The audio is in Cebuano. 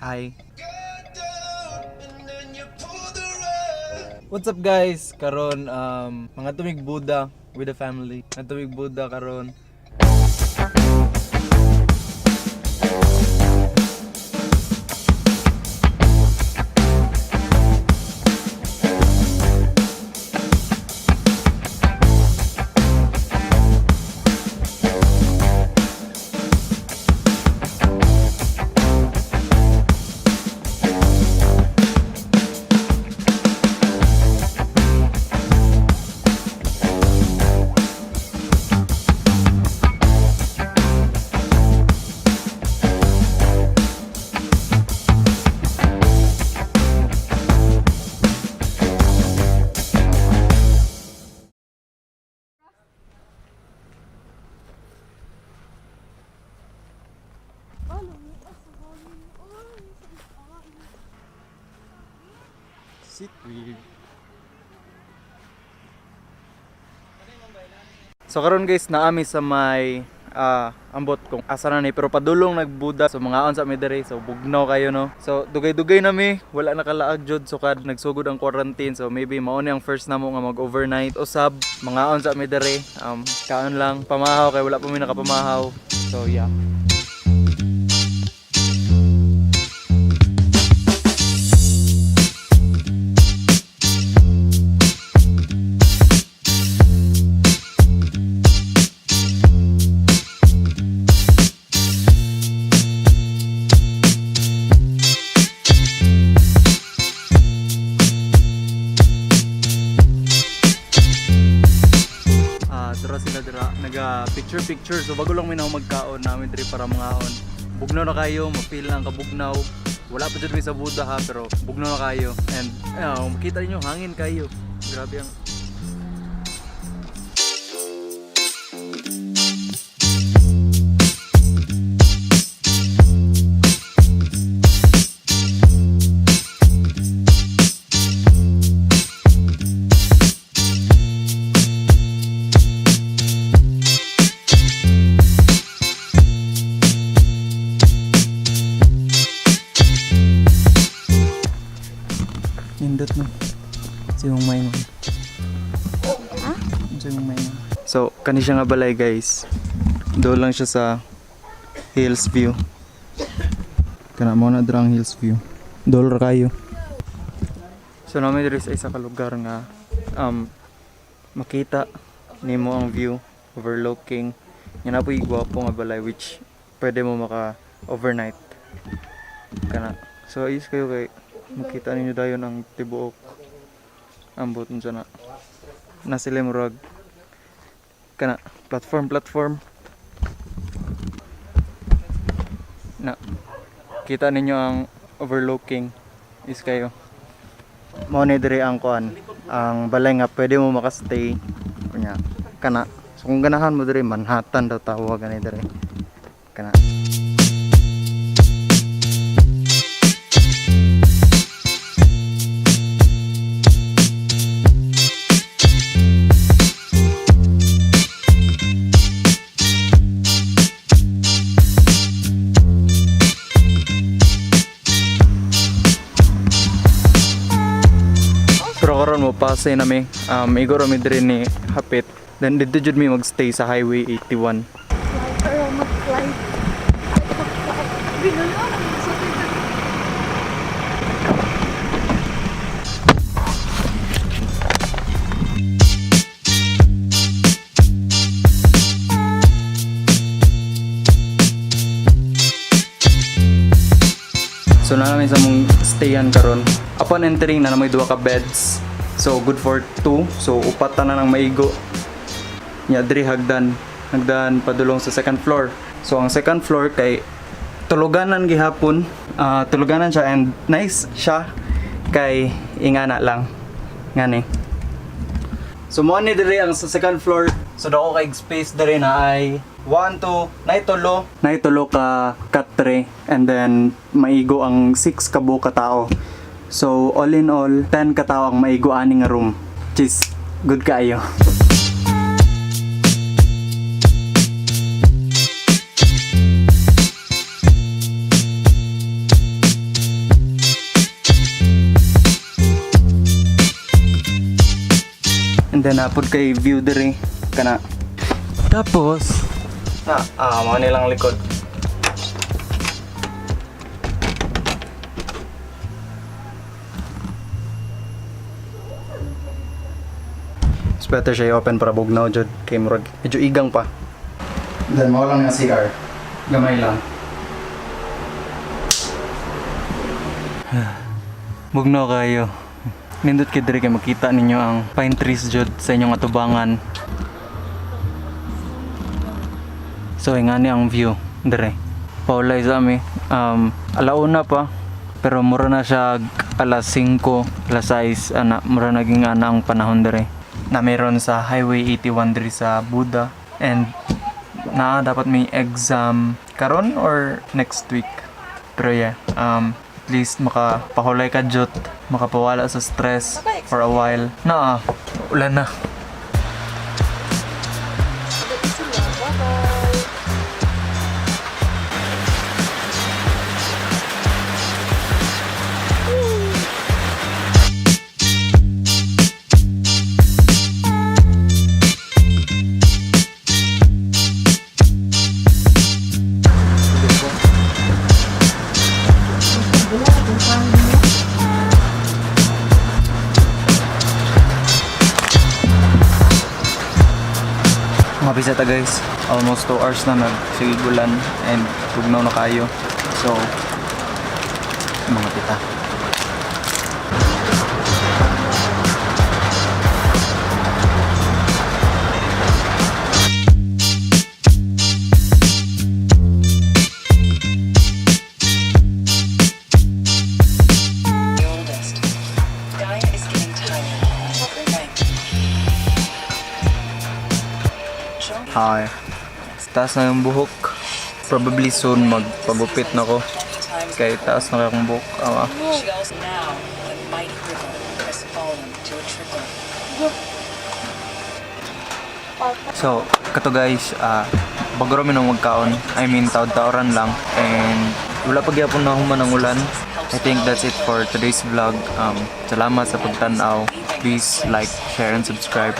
Hi. What's up, guys? Karon mga tumig Buda with the family. Mga tumig Buda karon. Sit weird. So karon guys, naami sa may ambot kung asa na ni, pero padulong nagbuda, so mga sa mi diri, so bugnaw kayo, no. So dugay-dugay na mi wala nakalaag jud, so kad nagsugod ang quarantine, so maybe mao ni ang first namo nga mag overnight usab. Mga sa mi diri, kaon lang, pamahaw kay wala pa mi nakapamahaw. So yeah. Dira sila dira naga picture picture, so bago lang mi na magkaon namin diri para mangaon. Bugnaw na kayo, mapil ang kabugnaw. Wala pa jud mi sa Buda ha, pero bugnaw na kayo and makita niyo hangin kayo, grabe ang. Nindot, no? Sa imong maingon. Ha? Sa imong maingon. So, kani siya nga balay, guys. Doon lang siya sa Hills View. Kana mo na dira ang Hills View. Dool ra kayo. So namin diri sa isa ka lugar nga makita nimo ang view overlooking. Nga na po'y gwapo nga balay which pwede mo maka overnight. Kana. So ayos kayo kay makita ninyo dayon ang tibuok ambot unsa na. Na sila murag kana platform platform na kita ninyo ang overlooking is kayo. Mao ni diri ang kuan, ang balay nga pwede mo makastay kunya kana. So kung ganahan mo diri, Manhattan daw tawag ani diri kana. Pero karon mo pase na mi, igoro mi diri ni hapit, then didto jud mi magstay sa Highway 81. Pero mag-fly. Mag-fly. Binulo. So, So na namin sa mong stayan karon. Upon entering na may duha ka beds. So good for two. So upat na nang maigo. Nya diri hagdan, hagdan padulong sa second floor. So ang second floor kay tuluganan gihapon. Ah, tuluganan siya and nice siya kay ingana lang. Ngani. So mo ni diri ang sa second floor. So dako kay space diri na ay 1 2 nay tulo. Nay tulo ka katre and then maigo ang 6 ka buok ka tao. So all in all 10 ka tao ang maigo ani nga room. Which is good kaayo. And then naa pod kay view diri kana. Tapos na mao nilang likod. It's better siya i-open para bugnaw jud kay murag medyo igang pa. Then mao lang nga CR. Gamay lang. Bugnaw kayo. Nindot kay diri kay makita ninyo ang pine trees jud sa inyong atubangan. So ingani ang view dire. Paulay sa ami. Alauna pa pero mura na siya alas 5, alas 6 ana, mura naging ana ang panahon dire. Na meron sa Highway 81 diri sa Buda and na dapat may exam karon or next week. Pero yeah, at least makapahulay ka jud, makapawala sa stress for a while. Na, ulan na. Sila. Bye-bye. Mga bisita, guys, almost 2 hours na nagsigigulan and tugnaw na kayo. So, mga tita. The oldest. Gaia is getting tired of her life. Hi. Taas na yung buhok. Probably soon magpagupit na ko. Times Kay taas na akong buhok. Ah. She also now the mighty river has fallen to a trickle. So, kato guys, bago rami nang magkaon. I mean, taod-taoran lang. And wala pa gyapon na human ang ulan. I think that's it for today's vlog. Salamat sa pagtanaw. Please like, share, and subscribe.